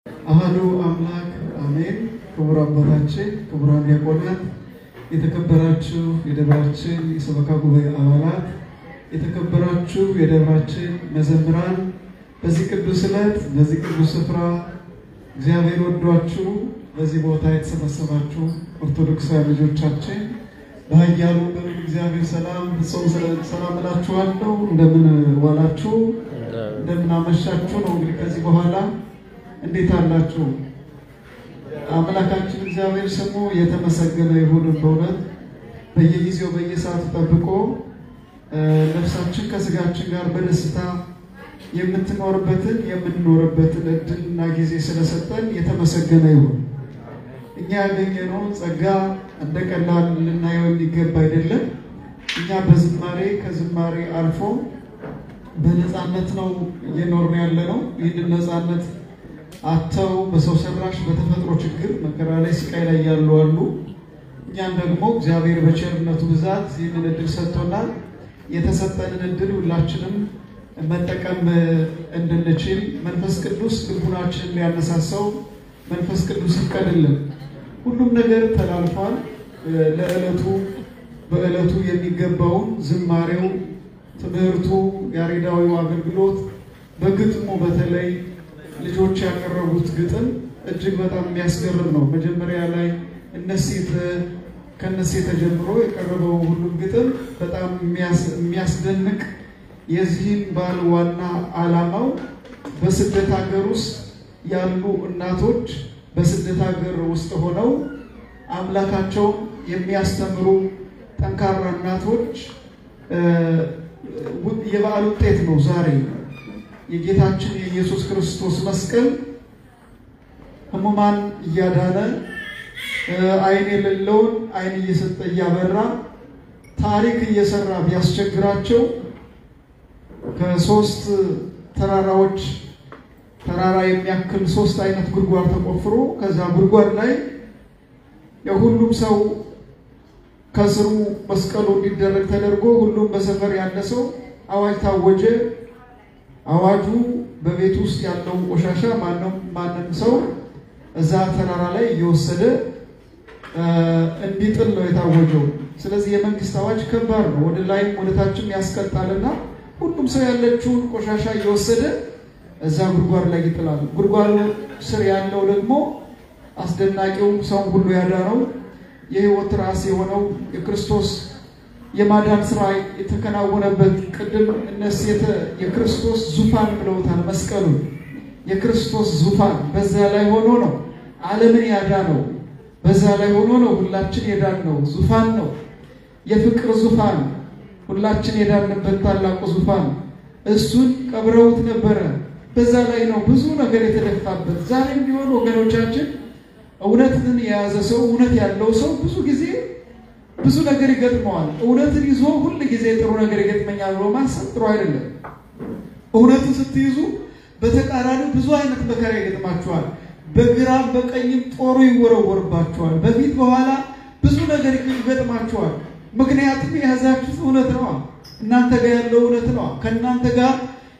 አሐዱ አምላክ አሜን። ክቡር አባታችን፣ ክቡራን ዲያቆናት፣ የተከበራችሁ የደብራችን የሰበካ ጉባኤ አባላት፣ የተከበራችሁ የደብራችን መዘምራን፣ በዚህ ቅዱስ ዕለት በዚህ ቅዱስ ስፍራ እግዚአብሔር ወዷችሁ በዚህ ቦታ የተሰበሰባችሁ ኦርቶዶክሳውያን ልጆቻችን በኃያሉ በልዑል እግዚአብሔር ሰላም ፍጹም ሰላም እላችኋለሁ። እንደምን ዋላችሁ? እንደምን አመሻችሁ ነው። እንግዲህ ከዚህ በኋላ እንዴት አላችሁ? አምላካችን እግዚአብሔር ስሙ የተመሰገነ ይሁን። በእውነት በየጊዜው በየሰዓቱ ጠብቆ ነፍሳችን ከስጋችን ጋር በደስታ የምትኖርበትን የምንኖርበትን እድልና ጊዜ ስለሰጠን የተመሰገነ ይሁን። እኛ ያገኘነውን ጸጋ እንደ ቀላል ልናየው የሚገባ አይደለም። እኛ በዝማሬ ከዝማሬ አልፎ በነፃነት ነው እየኖርን ያለ ነው። ይህንን ነፃነት አተው በሰው ሰራሽ በተፈጥሮ ችግር መከራ ላይ ስቃይ ላይ ያሉ አሉ። እኛን ደግሞ እግዚአብሔር በቸርነቱ ብዛት ይህንን እድል ሰጥቶናል። የተሰጠንን እድል ሁላችንም መጠቀም እንድንችል መንፈስ ቅዱስ ልቡናችንን ሊያነሳሳው መንፈስ ቅዱስ ይፍቀድልን። ሁሉም ነገር ተላልፏል። ለዕለቱ በዕለቱ የሚገባውን ዝማሬው፣ ትምህርቱ፣ ያሬዳዊው አገልግሎት በግጥሙ በተለይ ልጆች ያቀረቡት ግጥም እጅግ በጣም የሚያስገርም ነው። መጀመሪያ ላይ እነሴት ከነሴት ተጀምሮ የቀረበው ሁሉም ግጥም በጣም የሚያስደንቅ የዚህን በዓል ዋና ዓላማው በስደት ሀገር ውስጥ ያሉ እናቶች በስደት ሀገር ውስጥ ሆነው አምላካቸውን የሚያስተምሩ ጠንካራ እናቶች የበዓል ውጤት ነው። ዛሬ የጌታችን የኢየሱስ ክርስቶስ መስቀል ሕሙማን እያዳነ ዓይን የሌለውን ዓይን እየሰጠ እያበራ ታሪክ እየሰራ ቢያስቸግራቸው ከሶስት ተራራዎች ተራራ የሚያክል ሶስት አይነት ጉድጓድ ተቆፍሮ ከዛ ጉድጓድ ላይ የሁሉም ሰው ከስሩ መስቀሉ እንዲደረግ ተደርጎ ሁሉም በሰፈር ያለ ሰው አዋጅ ታወጀ። አዋጁ በቤት ውስጥ ያለው ቆሻሻ ማንም ሰው እዛ ተራራ ላይ እየወሰደ እንዲጥል ነው የታወጀው። ስለዚህ የመንግስት አዋጅ ከባድ ነው፣ ወደ ላይም ወደ ታችም ያስቀጣልና ሁሉም ሰው ያለችውን ቆሻሻ እየወሰደ እዛ ጉድጓድ ላይ ይጥላል። ጉድጓዱ ስር ያለው ደግሞ አስደናቂው ሰውን ሁሉ ያዳነው የሕይወት ራስ የሆነው የክርስቶስ የማዳን ስራ የተከናወነበት ቅድም እነሱ የክርስቶስ ዙፋን ብለውታል። መስቀሉ የክርስቶስ ዙፋን በዛ ላይ ሆኖ ነው ዓለምን ያዳነው። በዛ ላይ ሆኖ ነው ሁላችን የዳነው። ዙፋን ነው፣ የፍቅር ዙፋን፣ ሁላችን የዳንበት ታላቁ ዙፋን። እሱን ቀብረውት ነበረ። በዛ ላይ ነው ብዙ ነገር የተደፋበት። ዛሬም ቢሆን ወገኖቻችን እውነትን የያዘ ሰው እውነት ያለው ሰው ብዙ ጊዜ ብዙ ነገር ይገጥመዋል። እውነትን ይዞ ሁል ጊዜ ጥሩ ነገር ይገጥመኛል ብሎ ማሰብ ጥሩ አይደለም። እውነትን ስትይዙ በተቃራኒው ብዙ አይነት መከራ ይገጥማችኋል። በግራም በቀኝም ጦሩ ይወረወርባችኋል። በፊት በኋላ ብዙ ነገር ይገጥማችኋል። ምክንያቱም የያዛችሁት እውነት ነዋ። እናንተ ጋር ያለው እውነት ነዋ። ከእናንተ ጋር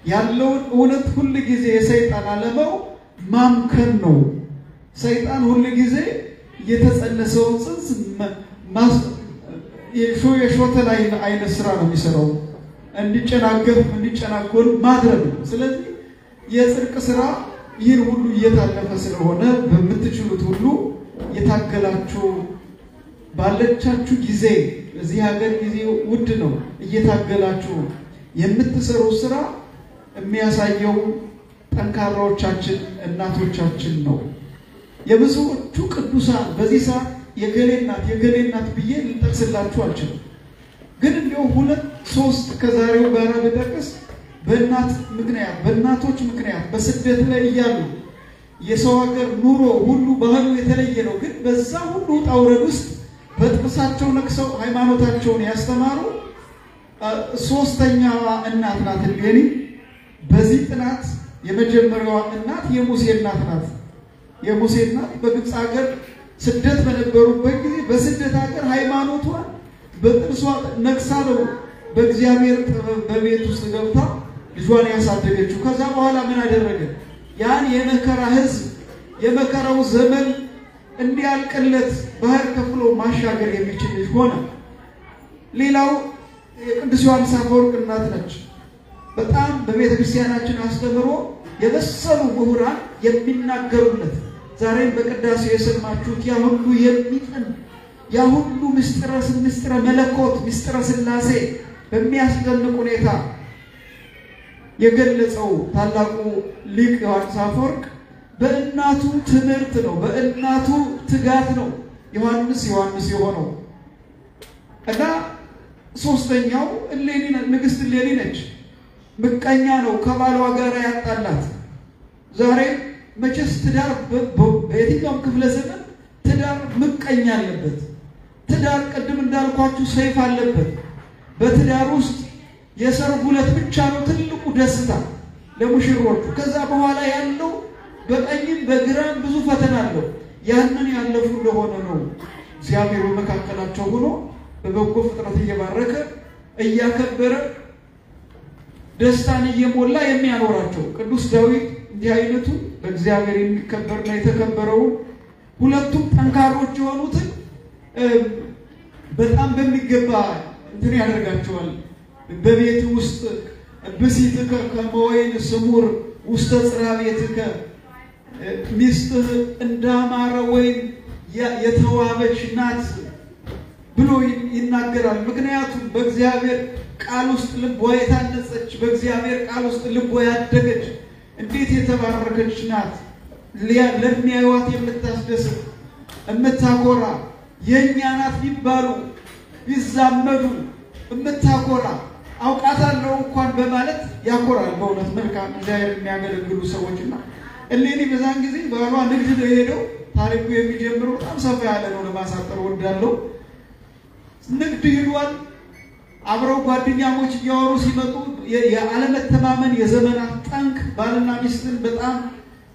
ያለውን እውነት ሁል ጊዜ የሰይጣን ዓላማው ማምከን ነው። ሰይጣን ሁል ጊዜ የተጸነሰውን ጽንስ የሾተል አይነት ስራ ነው የሚሰራው፣ እንዲጨናገፍ እንዲጨናጎል ማድረግ ነው። ስለዚህ የጽድቅ ስራ ይህን ሁሉ እየታለፈ ስለሆነ በምትችሉት ሁሉ እየታገላችሁ ባለቻችሁ ጊዜ፣ እዚህ ሀገር ጊዜ ውድ ነው። እየታገላችሁ የምትሰሩት ስራ የሚያሳየው ጠንካራዎቻችን እናቶቻችን ነው። የብዙዎቹ ቅዱሳን በዚህ ሰዓት የገሌ እናት የገሌ እናት ብዬ ልጠቅስላችሁ አልችልም። ግን እንዲሁ ሁለት ሶስት ከዛሬው ጋር ብጠቅስ በእናት ምክንያት በእናቶች ምክንያት በስደት ላይ እያሉ የሰው ሀገር ኑሮ ሁሉ ባህሉ የተለየ ነው። ግን በዛ ሁሉ ውጣ ውረድ ውስጥ በጥርሳቸው ነክሰው ሃይማኖታቸውን ያስተማሩ ሶስተኛዋ እናት ናት እሌኒ። በዚህ ጥናት የመጀመሪያዋ እናት የሙሴ እናት ናት። የሙሴ እናት በግብፅ ሀገር ስደት በነበሩበት ጊዜ በስደት ሀገር ሃይማኖቷን በጥርሷ ነክሳ ነው በእግዚአብሔር ጥበብ በቤት ውስጥ ገብታ ልጇን ያሳደገችው። ከዛ በኋላ ምን አደረገ? ያን የመከራ ሕዝብ የመከራው ዘመን እንዲያልቅለት ባህር ከፍሎ ማሻገር የሚችል ልጅ ሆነ። ሌላው የቅዱስ ዮሐንስ አፈወርቅ እናት ነች። በጣም በቤተ ክርስቲያናችን አስተምሮ የበሰሉ ምሁራን የሚናገሩለት ዛሬም በቅዳሴ የሰማችሁት ያ ሁሉ የሚጥም ያ ሁሉ ምስጢረ መለኮት ምስጢረ ሥላሴ በሚያስደንቅ ሁኔታ የገለጸው ታላቁ ሊቅ ዮሐንስ አፈወርቅ በእናቱ ትምህርት ነው፣ በእናቱ ትጋት ነው ዮሐንስ የሆነው። እና ሶስተኛው እሌኒ ንግስት እሌኒ ነች። ምቀኛ ነው ከባሏ ጋር ያጣላት። ዛሬ መቼስ ትዳር በየትኛውም ክፍለ ዘመን ትዳር ምቀኛ አለበት። ትዳር ቅድም እንዳልኳችሁ ሰይፍ አለበት። በትዳር ውስጥ የሰርጉ ዕለት ብቻ ነው ትልቁ ደስታ ለሙሽሮቹ። ከዛ በኋላ ያለው በቀኝም በግራም ብዙ ፈተና አለው። ያንን ያለፉ እንደሆነ ነው እግዚአብሔር በመካከላቸው ሆኖ በበጎ ፍጥረት እየባረከ እያከበረ ደስታን እየሞላ የሚያኖራቸው። ቅዱስ ዳዊት እንዲህ አይነቱ በእግዚአብሔር የሚከበርና የተከበረው ሁለቱም ጠንካሮች የሆኑትን በጣም በሚገባ እንትን ያደርጋቸዋል። በቤት ውስጥ ብእሲትከ ከመ ወይን ስሙር ውስተ ጽርሐ ቤትከ፣ ሚስትህ እንዳማረ ወይን የተዋበች ናት ብሎ ይናገራል። ምክንያቱም በእግዚአብሔር ቃል ውስጥ ልቧ የታነጸች፣ በእግዚአብሔር ቃል ውስጥ ልቧ ያደገች እንዴት የተባረከች ናት! ለሚያዩዋት የምታስደስት የምታኮራ፣ የእኛ ናት ቢባሉ ቢዛመዱ የምታኮራ፣ አውቃታለሁ እንኳን በማለት ያኮራል። በእውነት መልካም እግዚአብሔር የሚያገለግሉ ሰዎችና እሌኒ በዛን ጊዜ ባሏ ንግድ ነው የሄደው። ታሪኩ የሚጀምረው በጣም ሰፋ ያለ ነው፣ ለማሳጠር እወዳለሁ። ንግድ ሂዷል። አብረው ጓደኛሞች እያወሩ ሲመጡ የአለመተማመን የዘመናት ጠንቅ ባልና ሚስትን በጣም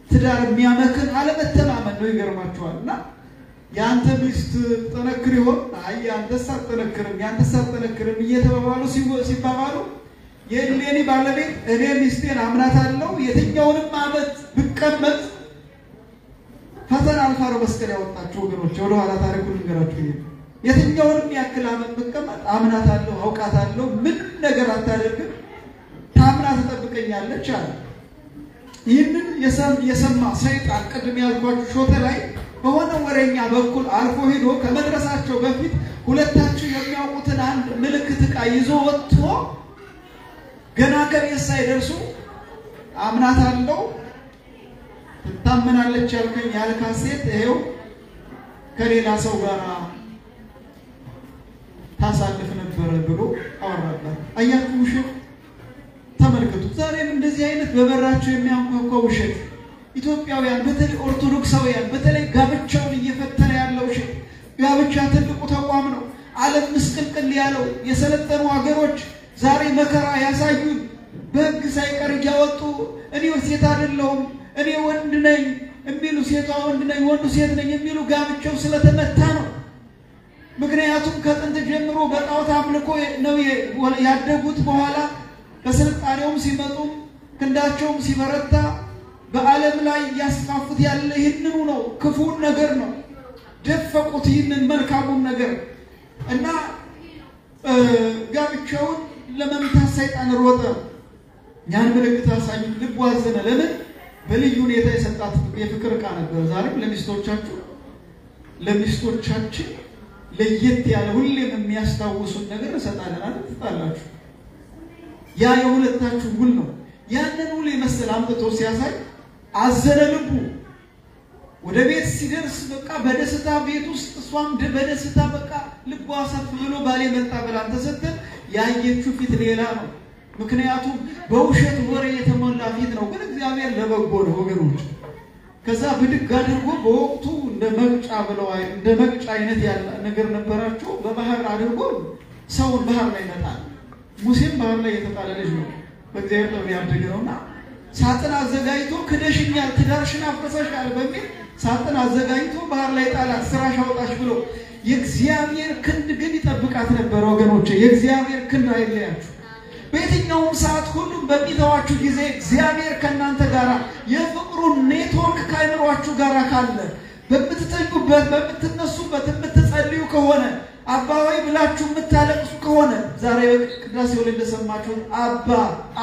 ትዳር የሚያመክን አለመተማመን ነው። ይገርማቸዋል። እና የአንተ ሚስት ጠነክር ይሆን? አይ ያንተስ አትጠነክርም፣ ያንተስ አትጠነክርም እየተባባሉ ሲባባሉ የእሌኒ ባለቤት እኔ ሚስቴን አምናታለሁ፣ የትኛውንም ዓመት ብቀመጥ ፈተና አልፋ ነው መስቀል ያወጣችሁ። ወገኖች ወደኋላ ታሪኩን ልንገራችሁ። የትኛውንም ያክል ዓመት ብቀመጥ አምናታለሁ፣ አውቃታለሁ፣ ምንም ነገር አታደርግም፣ ታምና ትጠብቀኛለች አለ። ይህንን የሰማ ሰይጣን ቅድም ያልኳችሁ ሾተ ላይ በሆነ ወሬኛ በኩል አልፎ ሄዶ ከመድረሳቸው በፊት ሁለታቸው የሚያውቁትን አንድ ምልክት ዕቃ ይዞ ወጥቶ ገና ከቤት ሳይደርሱ አምናታለሁ፣ ትታመናለች ያልከኝ ያልካት ሴት ይኸው ከሌላ ሰው ጋር ታሳልፍ ነበረ ብሎ አወራባት። አያችሁ ውሸት ተመልከቱ። ዛሬም እንደዚህ አይነት በበራቸው የሚያንኳኳ ውሸት ኢትዮጵያውያን፣ በተለይ ኦርቶዶክሳውያን፣ በተለይ ጋብቻውን እየፈተነ ያለው ውሸት። ጋብቻ ትልቁ ተቋም ነው። ዓለም ምስቅልቅል ያለው የሰለጠኑ ሀገሮች ዛሬ መከራ ያሳዩን በሕግ ሳይቀር እያወጡ እኔ ሴት አይደለሁም እኔ ወንድ ነኝ የሚሉ፣ ሴቷ ወንድ ነኝ ወንዱ ሴት ነኝ የሚሉ ጋብቻው ስለተመታ ነው። ምክንያቱም ከጥንት ጀምሮ በጣዖት አምልኮ ነው ያደጉት። በኋላ በስልጣኔውም ሲመጡ ክንዳቸውም ሲበረታ በዓለም ላይ እያስፋፉት ያለ ይህንኑ ነው፣ ክፉን ነገር ነው። ደፈቁት ይህንን መልካሙን ነገር እና ጋብቻውን ለመምታት ሰይጣን ሮጠ። ያን ምልክት አሳዩ፣ ልቡ አዘነ። ለምን? በልዩ ሁኔታ የሰጣት የፍቅር ዕቃ ነበር። ዛሬም ለሚስቶቻችሁ ለሚስቶቻችን ለየት ያለ ሁሌም የሚያስታውሱን ነገር እንሰጣለን አይደል? ትጣላችሁ። ያ የሁለታችሁ ውል ነው። ያንን ውል የመሰለ አምጥቶ ሲያሳይ አዘነ ልቡ። ወደ ቤት ሲደርስ በቃ በደስታ ቤት ውስጥ እሷም በደስታ በቃ ልቧ ሰፍ ብሎ ባሌ መጣ ብላ ተሰተን ያየችው ፊት ሌላ ነው። ምክንያቱም በውሸት ወሬ የተሞላ ፊት ነው። ግን እግዚአብሔር ለበጎ ነው ወገኖች። ከዛ ብድግ አድርጎ በወቅቱ እንደ መቅጫ ብለው እንደ መቅጫ አይነት ያለ ነገር ነበራቸው። በባህር አድርጎ ሰውን ባህር ላይ መጣል። ሙሴም ባህር ላይ የተጣለ ልጅ ነው፣ በእግዚአብሔር ጥበብ ያደገ ነውና ሳጥን አዘጋጅቶ ክደሽኛል፣ ትዳርሽን አፍርሰሻል በሚል ሳጥን አዘጋጅቶ ባህር ላይ ጣላት፣ ስራሽ አውጣሽ ብሎ። የእግዚአብሔር ክንድ ግን ይጠብቃት ነበር ወገኖቼ። የእግዚአብሔር ክንድ አይለያችሁ። በየትኛውም ሰዓት ሁሉም በሚተዋችሁ ጊዜ እግዚአብሔር ከእናንተ ጋር የፍቅሩን ኔትወርክ ከአእምሯችሁ ጋር ካለ በምትተኙበት በምትነሱበት የምትጸልዩ ከሆነ አባ ሆይ ብላችሁ የምታለቅሱ ከሆነ ዛሬ ቅዳሴው ላይ እንደሰማችሁት አባ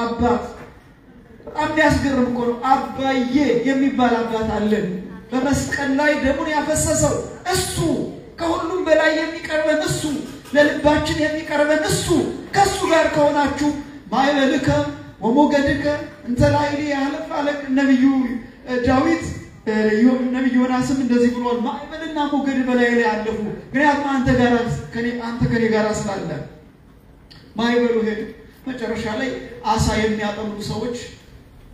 አባት በጣም የሚያስገርም እኮ ነው። አባዬ የሚባል አባት አለን። በመስቀል ላይ ደሙን ያፈሰሰው እሱ፣ ከሁሉም በላይ የሚቀርበን እሱ፣ ለልባችን የሚቀርበን እሱ። ከእሱ ጋር ከሆናችሁ ማዕበልከ ወሞገድከ እንተ ላዕሌ ያህልፍ አለ ነቢዩ ዳዊት። ነቢዩ ዮናስም እንደዚህ ብሏል፣ ማዕበልና ሞገድ በላይ ላይ አለፉ፣ ምክንያቱም አንተ ከኔ ጋር ስላለ። ማዕበሉ ሄዱ። መጨረሻ ላይ አሳ የሚያጠምዱ ሰዎች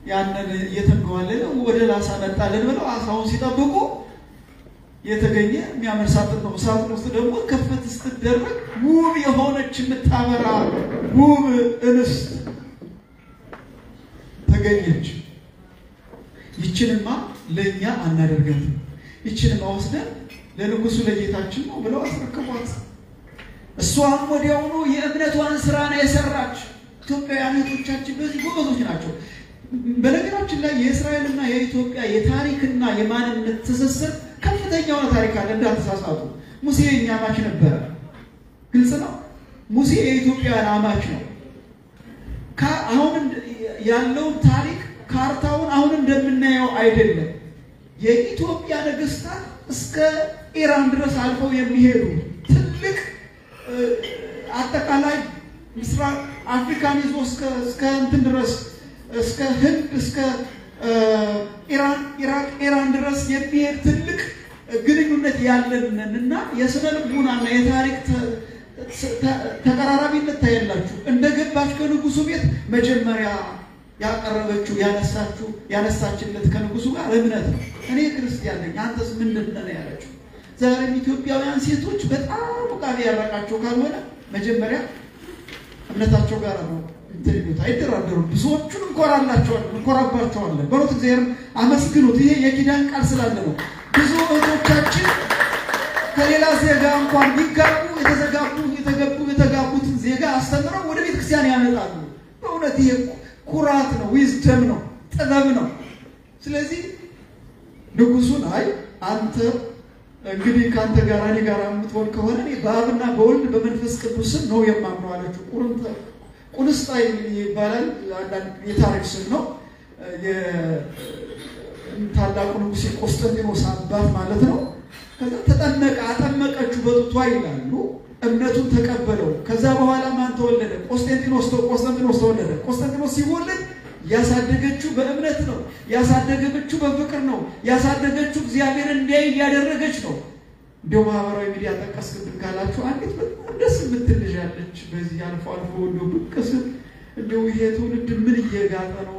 ያንን እየተንገዋለለ ወደ ላሳ መጣለን ብለው አሳውን ሲጠብቁ የተገኘ የሚያምር ሳጥን ነው። ሳጥን ውስጥ ደግሞ ክፍት ስትደረግ ውብ የሆነች የምታበራ ውብ እንስት ተገኘች። ይችንማ ለእኛ አናደርጋትም፣ ይችንማ ወስደን ለንጉሱ ለጌታችን ነው ብለው አስረከቧት። እሷም ወዲያውኑ የእምነቷን ስራ ነው የሰራች። ኢትዮጵያውያን እህቶቻችን በዚህ ጎበዞች ናቸው። በነገራችን ላይ የእስራኤልና የኢትዮጵያ የታሪክና የማንነት ትስስር ከፍተኛ የሆነ ታሪክ አለ። እንዳትሳሳቱ። ሙሴ የእኛ አማች ነበረ። ግልጽ ነው። ሙሴ የኢትዮጵያውያን አማች ነው። አሁን ያለውን ታሪክ ካርታውን አሁን እንደምናየው አይደለም። የኢትዮጵያ ነገስታት እስከ ኢራን ድረስ አልፈው የሚሄዱ ትልቅ አጠቃላይ ምስራቅ አፍሪካን ይዞ እስከ እንትን ድረስ እስከ ህንድ እስከ ኢራን፣ ኢራቅ፣ ኢራን ድረስ የሚሄድ ትልቅ ግንኙነት ያለንን እና የስነ ልቡናና የታሪክ ተቀራራቢነት ታያላችሁ። እንደገባች ከንጉሱ ቤት መጀመሪያ ያቀረበችው ያነሳችለት ከንጉሱ ጋር እምነት ነው። እኔ ክርስቲያን ነኝ አንተስ ምንድን ነህ ያለችው። ዛሬም ኢትዮጵያውያን ሴቶች በጣም ውቃቤ ያራቃቸው ካልሆነ መጀመሪያ እምነታቸው ጋር ነው እንትን ይሉት፣ አይደራደሩም። ብዙዎቹን እንኮራላቸዋለን፣ እንኮራባቸዋለን። በሎት እግዚአብሔርን አመስግኑት። ይሄ የኪዳን ቃል ስላለ ነው። ብዙ እህቶቻችን ከሌላ ዜጋ እንኳን ቢጋቡ የተዘጋቡ የተገቡ የተጋቡትን ዜጋ አስተምረው ወደ ቤተ ክርስቲያን ያመጣሉ። በእውነት ይሄ ኩራት ነው፣ wisdom ነው፣ ጥበብ ነው። ስለዚህ ንጉሱን አይ አንተ እንግዲህ ከአንተ ጋር እኔ ጋር የምትሆን ከሆነ እኔ በአብና በወልድ በመንፈስ ቅዱስም ነው የማምነው አለችው። ቁንስጣ ይባላል፣ አንዳንድ የታሪክ ስም ነው። ታላቁ ንጉሥ የቆስጠንጢኖስ አባት ማለት ነው። ከዛ ተጠመቀ፣ አጠመቀችው በጡቷ ይላሉ። እምነቱን ተቀበለው። ከዛ በኋላ ማን ተወለደ? ቆስጠንጢኖስ ተወለደ። ቆስጠንጢኖስ ሲወለድ ያሳደገችው በእምነት ነው። ያሳደገችው በፍቅር ነው። ያሳደገችው እግዚአብሔር እንዲያይ እያደረገች ነው። እንደው ማህበራዊ ሚዲያ ጠቀስክብን ካላችሁ አንዲት በጣም ደስ የምትል ልጅ አለች። በዚህ አልፎ አልፎ እንደው ብቅ ስል እንደው ይሄ ትውልድ ምን እየጋጠ ነው?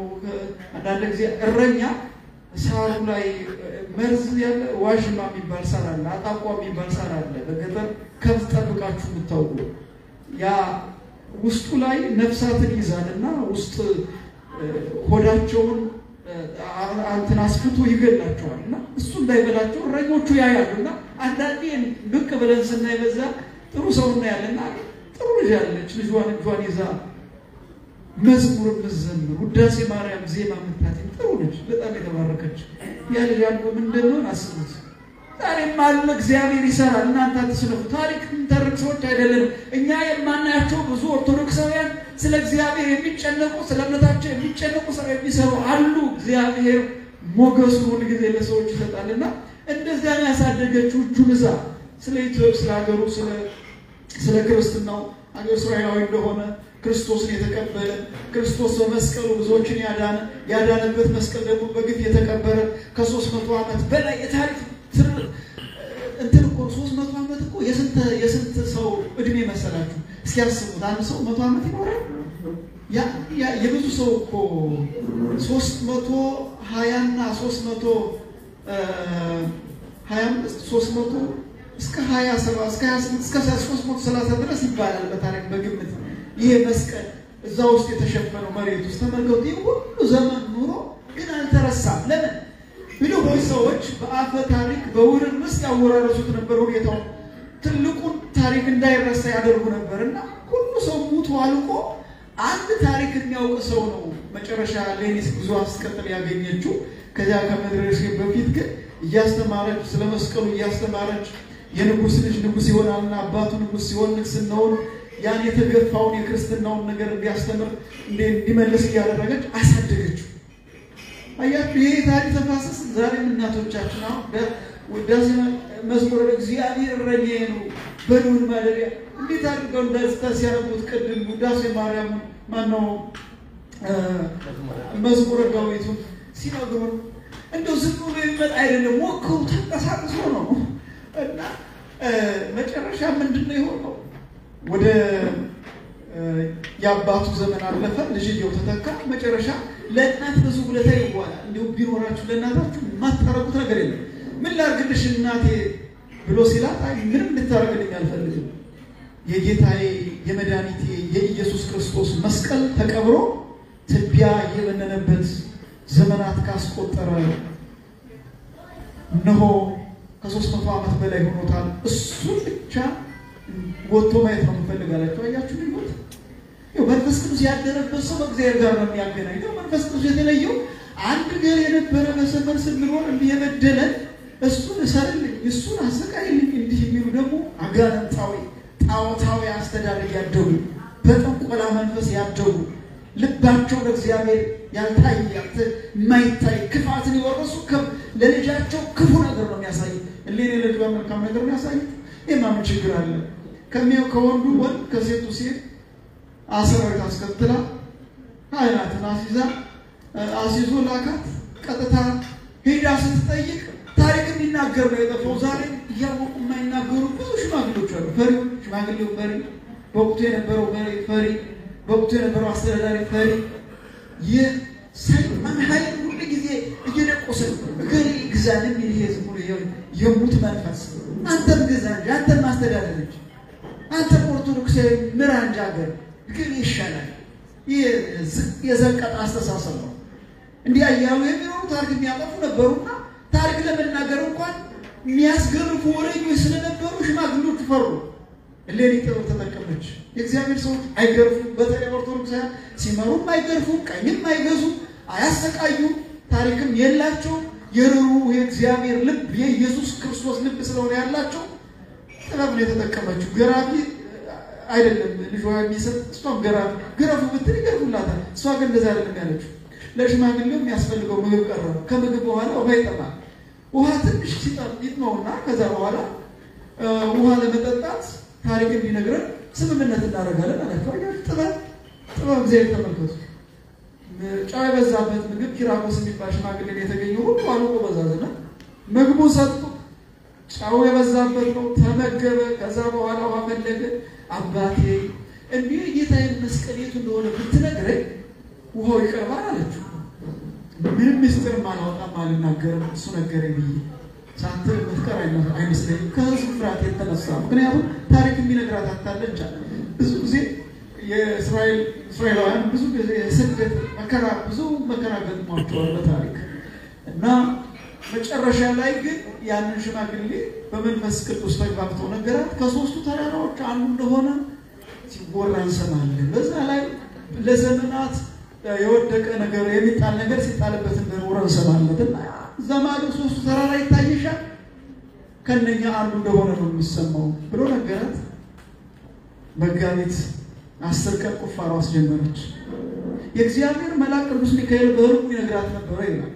አንዳንድ ጊዜ እረኛ ሳሩ ላይ መርዝ ያለ ዋዥማ የሚባል ሳር አለ፣ አጣቋ የሚባል ሳር አለ። በገጠር ከብት ጠብቃችሁ የምታውቁ ያ ውስጡ ላይ ነፍሳትን ይዛል እና ውስጥ ሆዳቸውን እንትን አስፍቶ ይገላቸዋል እና እሱ እንዳይበላቸው እረኞቹ ያያሉ። እና አንዳንዴ ብቅ ብለን ስናይ በዛ ጥሩ ሰው እናያለን። ጥሩ ልጅ አለች፣ ልጇን እጇን ይዛ መዝሙር የምትዘምር ውዳሴ ማርያም ዜማ የምታቴም ጥሩ ልጅ፣ በጣም የተባረከች። ያ ልጅ አድጎ ምን እንደሚሆን አስቡት። ዛሬም አለ፣ እግዚአብሔር ይሰራል። እናንተ አትስነፉ። ታሪክ የምንተርክ ሰዎች አይደለንም። እኛ የማናያቸው ብዙ ኦርቶዶክሳውያን ስለ እግዚአብሔር የሚጨነቁ ስለ እምነታቸው የሚጨነቁ ስራ የሚሰሩ አሉ። እግዚአብሔር ሞገሱን ሁል ጊዜ ለሰዎች ይሰጣልና እንደዚያ ነው ያሳደገችው። እጁን እዛ ስለ ኢትዮጵያ፣ ስለ ሀገሩ፣ ስለ ክርስትናው አገር እስራኤላዊ እንደሆነ ክርስቶስን የተቀበለ ክርስቶስ በመስቀሉ ብዙዎችን ያዳነ ያዳነበት መስቀል ደግሞ በግፍ የተቀበረ ከ300 ዓመት በላይ የታሪክ እንትን እኮ 300 ዓመት እኮ የስንት ሰው እድሜ መሰላችሁ? እስኪያስቡት አንድ ሰው 100 ዓመት ይኖራል? የብዙ ሰው እኮ 320 እና 325 300 እስከ 27 እስከ 28 እስከ 330 ድረስ ይባላል በታሪክ በግምት። ይሄ መስቀል እዛ ውስጥ የተሸፈነው መሬት ውስጥ ተመልከቱ። ይህ ሁሉ ዘመን ኑሮ ግን አልተረሳም። ለምን? ብልሆች ሰዎች በአፈ ታሪክ በውርርስ ያወራረሱት ነበር። ሁኔታው ትልቁን ታሪክ እንዳይረሳ ያደርጉ ነበር እና ሁሉ ሰው ሙቶ አልቆ አንድ ታሪክ የሚያውቅ ሰው ነው መጨረሻ ሌኒስ ጉዞ አስቀጥል ያገኘችው። ከዚያ ከመድረሴ በፊት ግን እያስተማረች ስለ መስቀሉ እያስተማረች የንጉስ ልጅ ንጉስ ይሆናልና አባቱ ንጉስ ሲሆን ንግስናውን ያን የተገፋውን የክርስትናውን ነገር እንዲያስተምር እንዲመልስ እያደረገች አሳደገችው። አያችሁ፣ ይሄ ታሪክ ተፋሰስ ዛሬም እናቶቻችን አሁን ውዳሴ መዝሙረ እግዚአብሔር እረኛዬ ነው በልዑል ማደሪያ እንዴት አድርገው እንዳስታ ሲያነቡት ቅድም ውዳሴ ማርያሙን ማነው መዝሙረ ዳዊቱን ሲነግሩን እንደው ዝም ብሎ የሚመጣ አይደለም፣ ሞክሩ ተንቀሳቅሶ ነው። እና መጨረሻ ምንድን ነው የሆነው? ወደ የአባቱ ዘመን አለፈ፣ ልጅየው ተተካ። መጨረሻ ለእናት ብዙ ውለታ ይዋላል። እንዲሁም ቢኖራችሁ ለእናታችሁ የማታረጉት ነገር የለም። ምን ላድርግልሽ እናቴ ብሎ ሲላት፣ አይ ምንም እንድታረግልኝ አልፈልግም፣ የጌታዬ የመድኃኒቴ የኢየሱስ ክርስቶስ መስቀል ተቀብሮ ትቢያ የበነነበት ዘመናት ካስቆጠረ እነሆ ከ300 ዓመት በላይ ሆኖታል። እሱን ብቻ ወጥቶ ማየት ነው የምፈልግ አላቸው። አያችሁ ልዩት መንፈስ ቅዱስ ያደረበት ሰው በእግዚአብሔር ጋር ነው የሚያገናኘው። መንፈስ ቅዱስ የተለየው አንድ ገር የነበረ በሰፈር ስንኖር እንዲህ የበደለን እሱን እሰርልኝ፣ እሱን አሰቃይልኝ እንዲህ የሚሉ ደግሞ አጋንንታዊ ጣዖታዊ አስተዳደግ ያደጉ በጥንቆላ መንፈስ ያደጉ ልባቸው ለእግዚአብሔር ያልታየ የማይታይ ክፋትን የወረሱ ለልጃቸው ክፉ ነገር ነው የሚያሳዩት። እሌን ለልጇ መልካም ነገር ነው የሚያሳዩት። ይህማ ምን ችግር አለ? ከወንዱ ወንድ ከሴቱ ሴት አሰራዊት አስከትላ ካህናትን አስይዛ አስይዞ ላካት። ቀጥታ ሄዳ ስትጠይቅ ታሪክ እንዲናገር ነው የጠፋው። ዛሬ እያወቁ የማይናገሩ ብዙ ሽማግሌዎች አሉ። ፈሪው ሽማግሌው ፈሪ፣ በወቅቱ የነበረው መሪ ፈሪ፣ በወቅቱ የነበረው አስተዳዳሪ ፈሪ። የሰይጣን ኃይል ሁል ጊዜ እየደቆሰ እገሌ ግዛን የሚል ይሄ ዝም ብሎ የሙት መንፈስ አንተም ግዛ እንጂ አንተም አስተዳደር እንጂ አንተም ኦርቶዶክሳዊ ምራ እንጂ ሀገር እገሌ ይሻላል። ይህ የዘቀጠ አስተሳሰብ ነው። እንዲህ እያሉ የሚኖሩ ታሪክ የሚያጠፉ ነበሩና ታሪክ ለመናገር እንኳን የሚያስገርፉ ወሬኞች ስለነበሩ ሽማግሌዎቹ ፈሩ። እሌኒ ጥበብ ተጠቀመች። የእግዚአብሔር ሰዎች አይገርፉም። በተለይ ኦርቶዶክሳውያን ሲመሩም አይገርፉም፣ ቀኝም አይገዙም፣ አያሰቃዩም፣ ታሪክም የላቸውም። የርኅሩህ የእግዚአብሔር ልብ የኢየሱስ ክርስቶስ ልብ ስለሆነ ያላቸው ጥበብ ነው የተጠቀመችው። ገራፊ አይደለም ልጇ የሚሰጥ እሷም ገራፊ ግረፉ ብትል ይገርፉላታል። እሷ ግን እንደዛ አይደለም ያለችው። ለሽማግሌው የሚያስፈልገው ምግብ ቀረበ። ከምግብ በኋላ ውሃ ይጠማል። ውሃ ትንሽ ይጥመውና ከዛ በኋላ ውሃ ለመጠጣት ታሪክ እንዲነግረን ስምምነት እናደርጋለን አላቸው። አያችሁ ጥበብ ጥበብ እግዚአብሔር ተመልከቱ። ጨው የበዛበት ምግብ ኪራኮስ የሚባል ሽማግሌ የተገኘው ሁሉ አልቆ በዛ ዘመን ምግቡ ሰጡ። ጨው የበዛበት ነው፣ ተመገበ። ከዛ በኋላ ውሃ ፈለገ። አባቴ እንዲህ የጌታዬን መስቀል የቱ እንደሆነ ብትነግረኝ ውሃው ይቀርባል አለችው። ምንም ምስጢርም አላወጣም አልናገርም፣ እሱ ነገረኝ ብዬ ሳትል የምትቀር አይመስለኝም ከህዝቡ ፍርሃት የተነሳ። ምክንያቱም ታሪክ የሚነግራት አታለች። ብዙ ጊዜ የእስራኤላውያን ብዙ ጊዜ የስደት መከራ ብዙ መከራ ገጥሟቸዋል በታሪክ እና መጨረሻ ላይ ግን ያንን ሽማግሌ በመንፈስ ቅዱስ ተግባብተው ነገራት። ከሶስቱ ተራራዎች አንዱ እንደሆነ ሲወራ እንሰማለን። በዛ ላይ ለዘመናት የወደቀ ነገር የሚጣል ነገር ሲጣልበት እንደኖረ እንሰማለን። እና እዛ ማዶ ሶስቱ ተራራ ይታይሻል፣ ከነኛ አንዱ እንደሆነ ነው የሚሰማው ብሎ ነገራት። መጋቢት 10 ቀን ቁፋሮ አስጀመረች። የእግዚአብሔር መልአክ ቅዱስ ሚካኤል በሕልሙ ይነግራት ነበረ ይላል።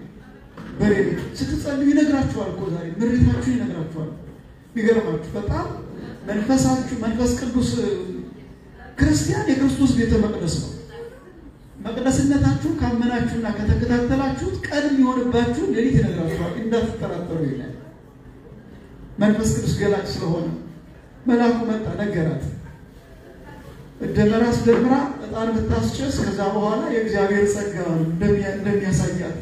በሌሊት ስትጸልዩ ይነግራችኋል እኮ ዛሬ ምሪታችሁ ይነግራችኋል። የሚገርማችሁ በጣም መንፈሳችሁ መንፈስ ቅዱስ ክርስቲያን የክርስቶስ ቤተ መቅደስ ነው። መቅደስነታችሁ ካመናችሁና ከተከታተላችሁት ቀን የሚሆንባችሁ ሌሊት ይነግራችኋል፣ እንዳትጠራጠሩ ይላል። መንፈስ ቅዱስ ገላጭ ስለሆነ መልአኩ መጣ ነገራት። ደመራ አስደምራ ዕጣን ብታስጨስ ከዛ በኋላ የእግዚአብሔር ጸጋ እንደሚያሳያት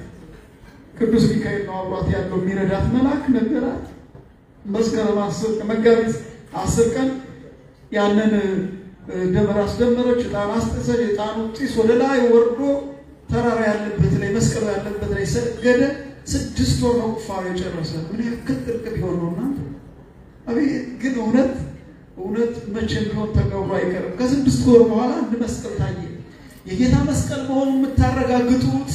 ቅዱስ ሚካኤል ነው አብሯት ያለው የሚረዳት መልአክ ነገራት። መስከረም 10 መጋቢት 10 ቀን ያንን ደመራ አስደመረች፣ ዕጣን አስጨሰች። ዕጣኑ ጢስ ወደ ላይ ወርዶ ተራራ ያለበት ላይ መስቀሉ ያለበት ላይ ሰገደ። 6 ወር ነው ቁፋሮ የጨረሰ። ምን ያክል ጥልቅ ቢሆን ነው እናንተ! አቤት ግን እውነት እውነት መቼም ቢሆን ተቀብሮ አይቀርም። ከ6 ወር በኋላ አንድ መስቀል ታየ። የጌታ መስቀል መሆኑን የምታረጋግጡት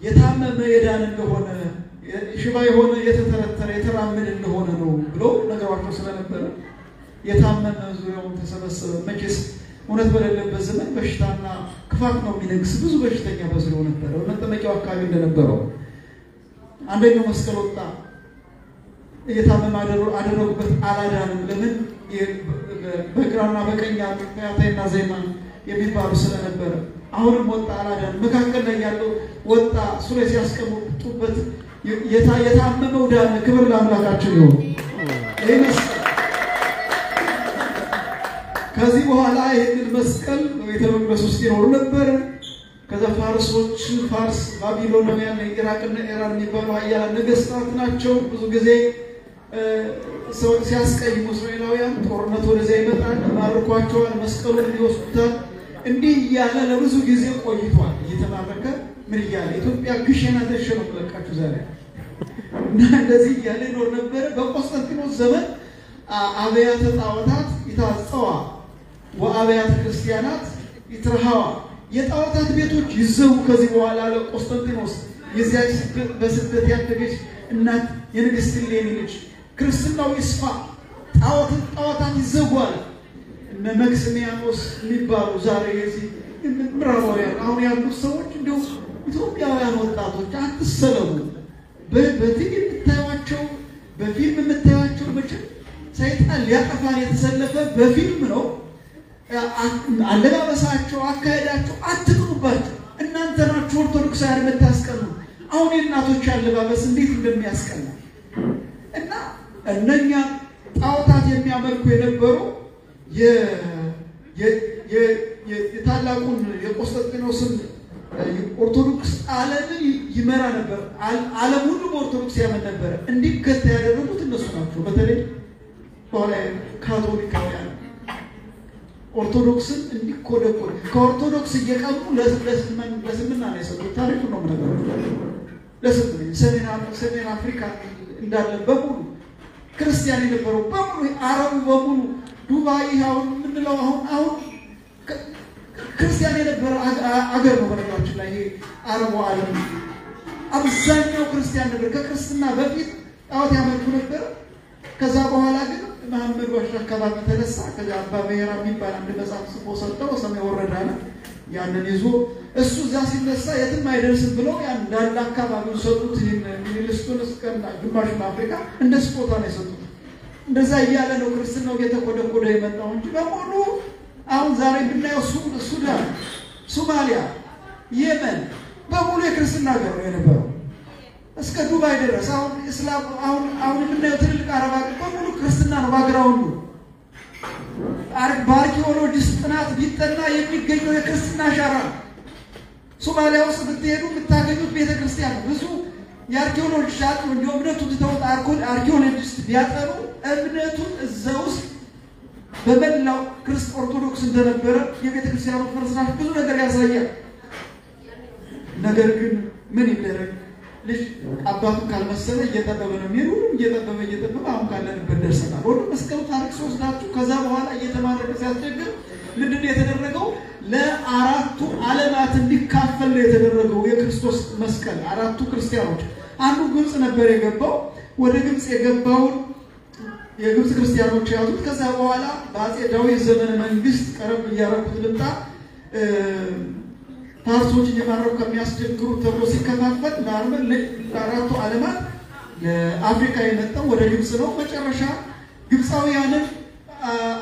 የታመመ የዳነ እንደሆነ፣ ሽባ የሆነ የተተረተረ የተራመደ እንደሆነ ነው ብሎ ነገሯቸው ስለነበረ የታመመ ዙሪያውን ተሰበሰበ። መቼስ እውነት በሌለበት ዘመን በሽታና ክፋት ነው የሚነግስ። ብዙ በሽተኛ በዙሪያው ነበረ፣ በመጠመቂያው አካባቢ እንደነበረው። አንደኛው መስቀል ወጣ፣ እየታመመ አደረጉበት፣ አላዳንም። ለምን? በግራና በቀኝ ያሉ ፈያታዊና ዘይማን የሚባሉ ስለነበረ። አሁንም ወጣ፣ አላዳንም። መካከል ላይ ያለው ወጣ፣ እሱ ላይ ሲያስቀምጡበት የታመመው ዳነ። ክብር ለአምላካችን ይሁን። ይህ መስቀል ከዚህ በኋላ ይህንን መስቀል በቤተ መቅደስ ውስጥ ይኖሩ ነበር። ከዛ ፋርሶች፣ ፋርስ፣ ባቢሎናውያን፣ ኢራቅና ኢራን የሚባሉ ኃያላን ነገስታት ናቸው። ብዙ ጊዜ ሲያስቀይሙ እስራኤላውያን ጦርነት ወደዚያ ይመጣል፣ ማርኳቸዋል፣ መስቀሉን ይወስዱታል። እንዲህ እያለ ለብዙ ጊዜ ቆይቷል። እየተማረከ ምን እያለ ኢትዮጵያ ግሸን አደርሼ ነው የምለቃችሁ ዛሬ እና እንደዚህ እያለ ይኖር ነበረ። በቆስጠንጢኖስ ዘመን አብያተ ጣዖታት ይታጸዋ ወአብያተ ክርስቲያናት ይትረሃዋ፣ የጣዖታት ቤቶች ይዘጉ ከዚህ በኋላ አለ ቆስጠንጢኖስ። የዚያች በስደት ያደገች እናት የንግስት እሌኒ ልጅ ክርስትናው ይስፋ፣ ጣዖታት ይዘጉ አለ። እነ መክስሚያኖስ የሚባሉ ዛሬ የዚህ ምዕራባውያን አሁን ያሉት ሰዎች እንዲሁ ኢትዮጵያውያን ወጣቶች አትሰለቡ። በቲቪ የምታዩቸው በፊልም የምታዩቸው መቼም ሰይጣን ሊያጠፋን የተሰለፈ በፊልም ነው። አለባበሳቸው፣ አካሄዳቸው አትቅኑባቸው። እናንተ ናችሁ ኦርቶዶክሳውያን የምታስቀኑ። አሁን የእናቶች አለባበስ እንዴት እንደሚያስቀና እና እነኛ ጣዖታት የሚያመልኩ የነበሩ የታላቁን የቆስጠንጢኖስን ኦርቶዶክስ ዓለምን ይመራ ነበር። ዓለም ሁሉ በኦርቶዶክስ ያምን ነበረ። እንዲገታ ያደረጉት እነሱ ናቸው። በተለይ በኋላ ካቶሊካውያን ኦርቶዶክስን እንዲኮደኮድ ከኦርቶዶክስ እየቀሙ ለስምና ነው የሰጡት። ታሪኩን ነው የምነግራችሁ። ለስምና ሰሜን አፍሪካ እንዳለ በሙሉ ክርስቲያን የነበረው በሙሉ አረቡ በሙሉ ዱባይ አሁን የምንለው አሁን ክርስቲያን የነበረ አገር ነው። በነገራችን ላይ ይሄ አረቡ ዓለም አብዛኛው ክርስቲያን ነበር። ከክርስትና በፊት ጣዖት ያመልኩ ነበር። ከዛ በኋላ ግን መሐመድ ዋሽ አካባቢ ተነሳ። ከዛ አባ ብሔራ የሚባል አንድ መጽሐፍ ጽፎ ሰጠው። ሰማይ ወረደ አለ። ያንን ይዞ እሱ እዛ ሲነሳ የትም አይደርስም ብለው ያን እንዳለ አካባቢውን ሰጡት። ሚኒሊስቱን እስከ ግማሹን አፍሪካ እንደ ስጦታ ነው የሰጡት። እንደዛ እያለ ነው ክርስትናው እየተኮደኮደ የመጣው እንጂ በሙሉ አሁን ዛሬ የምናየው ሱዳን፣ ሶማሊያ፣ የመን በሙሉ የክርስትና ሀገር ነው የነበረው እስከ ዱባይ ድረስ። አሁን እስላም አሁን የምናየው ትልልቅ አረብ ሀገር በሙሉ ክርስትና ነው background ኡ። በአርኪኦሎጂስት ጥናት ቢጠና የሚገኘው የክርስትና አሻራ ነው። ሶማሊያ ውስጥ ብትሄዱ የምታገኙት ቤተክርስቲያን ነው። ብዙ የአርኪኦሎጂስት አጥኑ እንዲሁ እምነቱን ትተውት አርኪኦሎጂስት ቢያጠኑ እምነቱን እዛ ውስጥ በመላው ኦርቶዶክስ እንደነበረ የቤተክርስቲያኑ ፍርስራሽ ብዙ ነገር ያሳያል። ነገር ግን ምን ይደረግ፣ ልጅ አባቱን ካልመሰለ እየጠበበ ነው የሚሄድ። ሁሉም እየጠበበ እየጠበበ አሁን ካለንበት ደርሰናል። ወደ መስቀሉ ታሪክ ስወስዳችሁ ከዛ በኋላ እየተማረከ ሲያስቸግር ምንድን ነው የተደረገው? ለአራቱ ዓለማት እንዲካፈል ነው የተደረገው የክርስቶስ መስቀል። አራቱ ክርስቲያኖች አንዱ ግብፅ ነበር የገባው። ወደ ግብፅ የገባውን የግብፅ ክርስቲያኖች ያዙት። ከዛ በኋላ በአፄ ዳዊት ዘመነ መንግስት ቀረብ እያረኩት ልምጣ፣ ፋርሶች እየማረኩ ከሚያስቸግሩት ተብሎ ሲከፋፈል ለአራቱ ዓለማት ለአፍሪካ የመጣው ወደ ግብፅ ነው። መጨረሻ ግብፃውያንን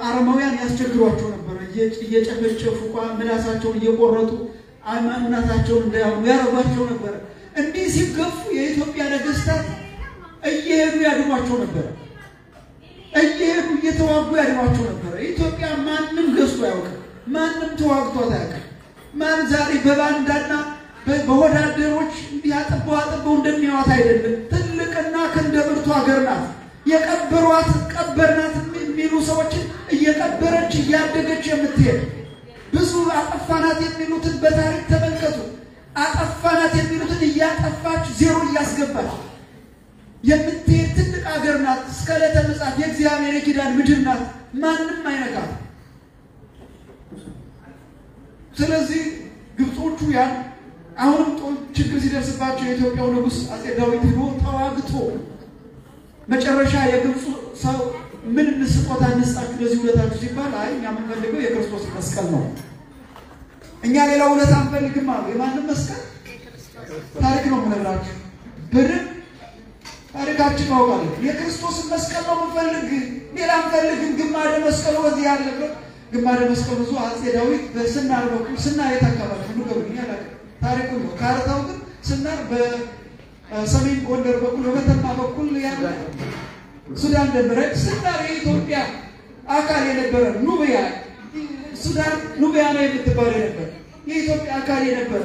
አረማውያን ያስቸግሯቸው ነበር። እየጨፈጨፉ ምላሳቸውን እየቆረጡ እናታቸውን እንዳያምኑ ያረጓቸው ነበር። እንዲህ ሲገፉ የኢትዮጵያ ነገስታት እየሄዱ ያድኗቸው ነበር። እየሄዱ እየተዋጉ ያድኗቸው ነበር። ኢትዮጵያ ማንም ገዝቶ አያውቅም። ማንም ተዋግቷት አያውቅም። ማን ዛሬ በባንዳና በወዳደሮች እንዲህ አጥበው አጥበው እንደሚያዋት አይደለም። ትልቅና ክንደ ብርቱ ሀገር ናት። የቀበሯት ቀበርናት የሚሉ ሰዎችን እየቀበረች እያደገች የምትሄድ ብዙ አጠፋናት የሚሉትን በታሪክ ተመልከቱ። አጠፋናት የሚሉትን እያጠፋች ዜሮ እያስገባች የምትሄድ ትልቅ ሀገር ናት። እስከ ዕለተ ምጽአት የእግዚአብሔር የኪዳን ምድር ናት። ማንም አይነካት። ስለዚህ ብዙዎቹ ያን አሁንም ችግር ሲደርስባቸው የኢትዮጵያው ንጉሥ አፄ ዳዊት ሄዶ ተዋግቶ መጨረሻ የግብፁ ሰው ምን ስጦታ እንስጣችሁ ለዚህ ውለታችሁ ሲባል አይ እኛ የምንፈልገው የክርስቶስ መስቀል ነው፣ እኛ ሌላ ውለታ አንፈልግም አሉ። የማንም መስቀል ታሪክ ነው የምነግራችሁ። ብርን ታሪካችን ማውቃለን። የክርስቶስን መስቀል ነው የምንፈልግ፣ ሌላ አንፈልግም። ግማደ መስቀሉ በዚህ ያለበት ግማደ መስቀሉ ብዙ አፄ ዳዊት በስናር በኩል ስናር የት አካባቢ ንገሩኝ፣ አላውቅም። ታሪኩ ነው። ካርታው ግን ስናር በሰሜን ጎንደር በኩል በመተማ በኩል ያለ ሱዳን ደምረች ስናር የኢትዮጵያ አካል የነበረ ኑቢያ ሱዳን ኑቢያ ነው የምትባለው የነበረ የኢትዮጵያ አካል የነበረ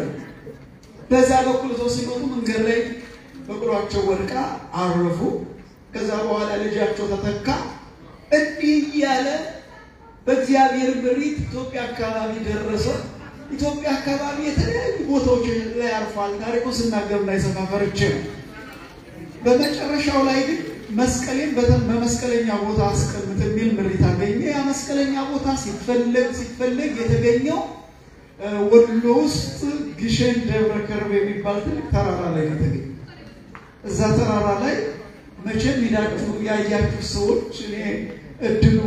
በዛ በኩል ሰው ሲመጡ መንገድ ላይ በቅሏቸው ወድቃ አረፉ። ከዛ በኋላ ልጃቸው ተተካ። እንዲህ እያለ በእግዚአብሔር ምሪት ኢትዮጵያ አካባቢ ደረሰ። ኢትዮጵያ አካባቢ የተለያዩ ቦታዎች ላይ አርፏል። ታሪኩ ስናገር እንዳይሰፋ ፈርቼ ነው። በመጨረሻው ላይ ግን መስቀሌን በመስቀለኛ ቦታ አስቀምጥ የሚል ምሪት አገኘ። ያ መስቀለኛ ቦታ ሲፈለግ ሲፈለግ የተገኘው ወሎ ውስጥ ግሸን ደብረ ከርቤ የሚባል ትልቅ ተራራ ላይ ነው የተገኘው። እዛ ተራራ ላይ መቼም ሄዳችሁ ያያችሁ ሰዎች እኔ እድሉ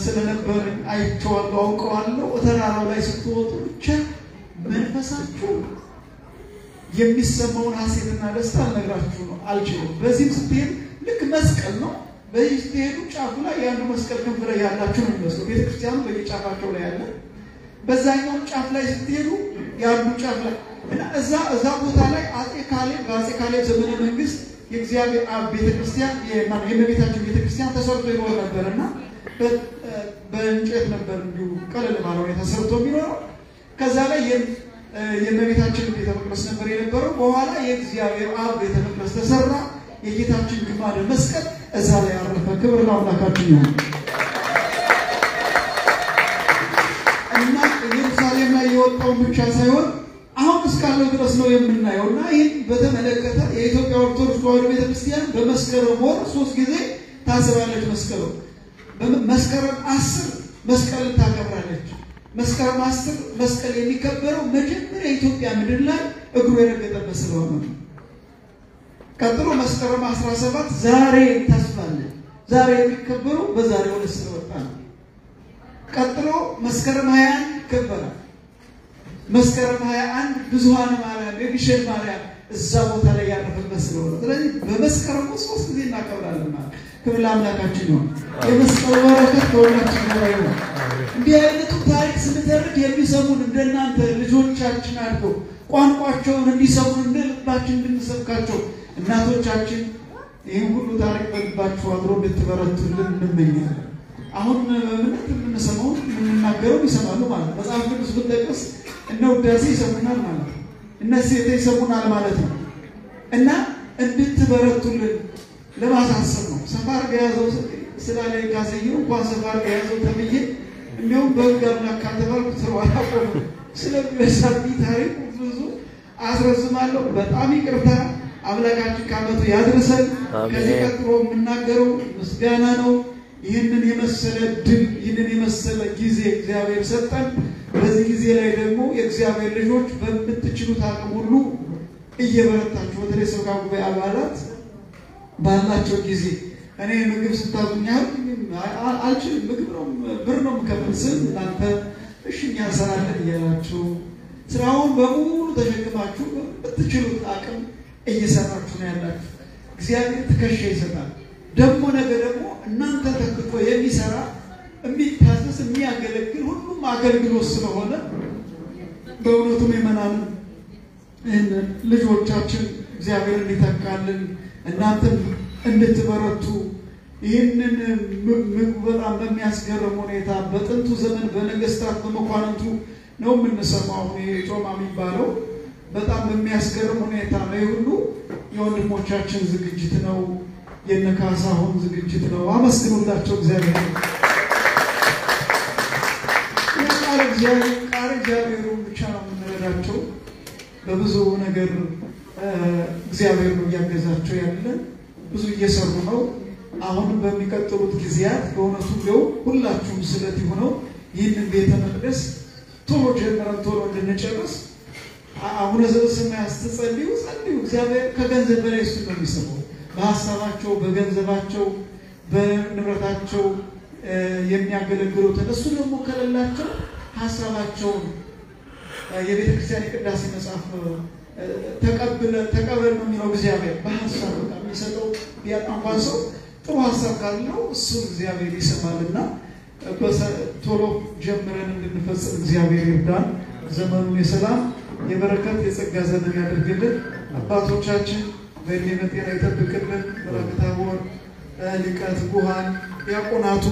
ስለነበረኝ አይቼዋለሁ፣ አውቀዋለሁ። ተራራው ላይ ስትወጡ ብቻ መንፈሳችሁ የሚሰማውን ሐሴትና ደስታ ልነግራችሁ ነው አልችልም። በዚህም ስትሄዱ ልክ መስቀል ነው። በዚህ ስትሄዱ ጫፉ ላይ የአንዱ መስቀል ክንፍ ላይ ያላችሁ ነው የሚመስለው። ቤተክርስቲያኑ በየጫፋቸው ላይ ያለ፣ በዛኛው ጫፍ ላይ ስትሄዱ የአንዱ ጫፍ ላይ እና እዛ ቦታ ላይ አፄ ካሌብ በአፄ ካሌብ ዘመነ መንግስት የእግዚአብሔር አብ ቤተክርስቲያን የእመቤታችን ቤተክርስቲያን ተሰርቶ ይኖር ነበር እና በእንጨት ነበር እንዲሁ ቀለል ባለ ሁኔታ ተሰርቶ የሚኖረው። ከዛ ላይ የእመቤታችን ቤተ መቅደስ ነበር የነበረው። በኋላ የእግዚአብሔር አብ ቤተ መቅደስ ተሰራ። የጌታችን ግማደ መስቀል እዛ ላይ አረፈ። ክብር ለአምላካችን ይሁን። እና ኢየሩሳሌም ላይ የወጣውን ብቻ ሳይሆን አሁን እስካለው ድረስ ነው የምናየው። እና ይህን በተመለከተ የኢትዮጵያ ኦርቶዶክስ ተዋሕዶ ቤተክርስቲያን በመስከረም ወር 3 ጊዜ ታስባለች። መስከረም 10 መስቀልን ታከብራለች። መስከረም 10 መስቀል የሚከበረው መጀመሪያ ኢትዮጵያ ምድር ላይ እግሩ የረገጠበት ስለሆነ ነው። ቀጥሎ መስከረም 17 ዛሬ ታስባለች። ዛሬ የሚከበረው በዛሬው ዕለት ስለወጣ ነው። ቀጥሎ መስከረም 21 ይከበራል። መስከረም 21 ብዙኃነ ማርያም የግሸን ማርያም እዛ ቦታ ላይ ያረፈበት ስለሆነ፣ ስለዚህ በመስከረም 3 ጊዜ እናከብራለን ማለት። ክብር ለአምላካችን ይሁን። የመስቀሉ በረከት ከሁላችን ጋር ይሁን። እንዲህ አይነቱ ታሪክ ስንተርክ የሚሰሙን እንደናንተ ልጆቻችን አድገው ቋንቋቸውን እንዲሰሙን እንደ ልባችን እንድንሰብካቸው እናቶቻችን ይህን ሁሉ ታሪክ በልባችሁ አድሮ እንድትበረቱልን እንመኛለን። አሁን በእምነት የምንሰማው የምንናገረው ይሰማሉ ማለት ነው። መጽሐፍ ቅዱስ ብንጠቅስ እነ ውዳሴ ይሰሙናል ማለት ነው። እነ ሴቴ ይሰሙናል ማለት ነው። እና እንድትበረቱልን ለማሳሰብ ነው። ሰፋር ገያዘው ስላለኝ ካሰየው እንኳን ሰፋር ገያዘው ተብዬ እንዲሁም በሕግ አምላክ ካልተባልኩ ስራው አላቆምም። ስለሚበዛብኝ ታሪኩ ብዙ አስረዝማለሁ። በጣም ይቅርታ። አምላካችን ከዓመቱ ያድርሰን። ከዚህ ቀጥሎ የምናገረው ምስጋና ነው። ይህንን የመሰለ ድል ይህንን የመሰለ ጊዜ እግዚአብሔር ሰጠን። በዚህ ጊዜ ላይ ደግሞ የእግዚአብሔር ልጆች በምትችሉት አቅም ሁሉ እየበረታችሁ በተለይ ሰበካ ጉባኤ አባላት ባላቸው ጊዜ እኔ ምግብ ስታዙኝ አልችልም፣ ምግብ ነው ብር ነው የምከፍል ስል እናንተ እሺ እኛ እንሰራለን እያላችሁ ስራውን በሙሉ ተሸክማችሁ በምትችሉት አቅም እየሰራችሁ ነው ያላችሁ። እግዚአብሔር ትከሻ ይሰጣል። ደግሞ ነገ ደግሞ እናንተ ተክቶ የሚሰራ የሚታዘዝ የሚያገለግል ሁሉም አገልግሎት ስለሆነ በእውነቱ ምእመናን ልጆቻችን እግዚአብሔር እንዲተካልን እናንተም እንድትበረቱ ይህንን ምግብ በጣም በሚያስገርም ሁኔታ በጥንቱ ዘመን በነገስታት በመኳንንቱ ነው የምንሰማው። ይሄ ጮማ የሚባለው በጣም በሚያስገርም ሁኔታ ነው። ይህ ሁሉ የወንድሞቻችን ዝግጅት ነው፣ የነካሳሁን ዝግጅት ነው። አመስግኑላቸው እግዚአብሔር። ቃል እግዚአብሔሩን ብቻ ነው የምንረዳቸው። በብዙ ነገር እግዚአብሔር ነው እያገዛቸው ያለ፣ ብዙ እየሰሩ ነው። አሁንም በሚቀጥሉት ጊዜያት በእውነቱ እንደው ሁላችሁም ስለት የሆነው ይህንን ቤተ መቅደስ ቶሎ ጀምረን ቶሎ እንድንጨርስ አቡነ ዘበሰማያት ስትጸልዩ ጸልዩ። እግዚአብሔር ከገንዘብ በላይ እሱ ነው የሚሰማው። በሀሳባቸው፣ በገንዘባቸው፣ በንብረታቸው የሚያገለግሉትን እሱ ደግሞ ከሌላቸው ሀሳባቸውን የቤተ ክርስቲያን የቅዳሴ መጽሐፍ ተቀበል ነው የሚለው። እግዚአብሔር በሀሳብ በቃ የሚሰጠው ቢያጣ እንኳን ሰው ጥሩ ሀሳብ ካለው እሱን እግዚአብሔር ይሰማልና ቶሎ ጀምረን እንድንፈጽም እግዚአብሔር ይርዳን። ዘመኑን የሰላም፣ የበረከት፣ የጸጋ ዘመን ያደርግልን። አባቶቻችን በእድሜ በጤና ይጠብቅልን። መላከ ታቦር፣ ሊቀ ትጉሃን፣ ዲያቆናቱ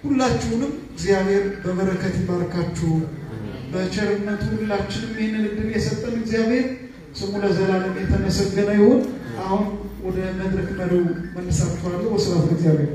ሁላችሁንም እግዚአብሔር በበረከት ይባርካችሁ። በቸርነቱ ሁላችንም ይህንን እድል የሰጠን እግዚአብሔር ስሙ ለዘላለም የተመሰገነ ይሁን። አሁን ወደ መድረክ መሪው መልሳችኋለሁ። ወስብሐት ለእግዚአብሔር።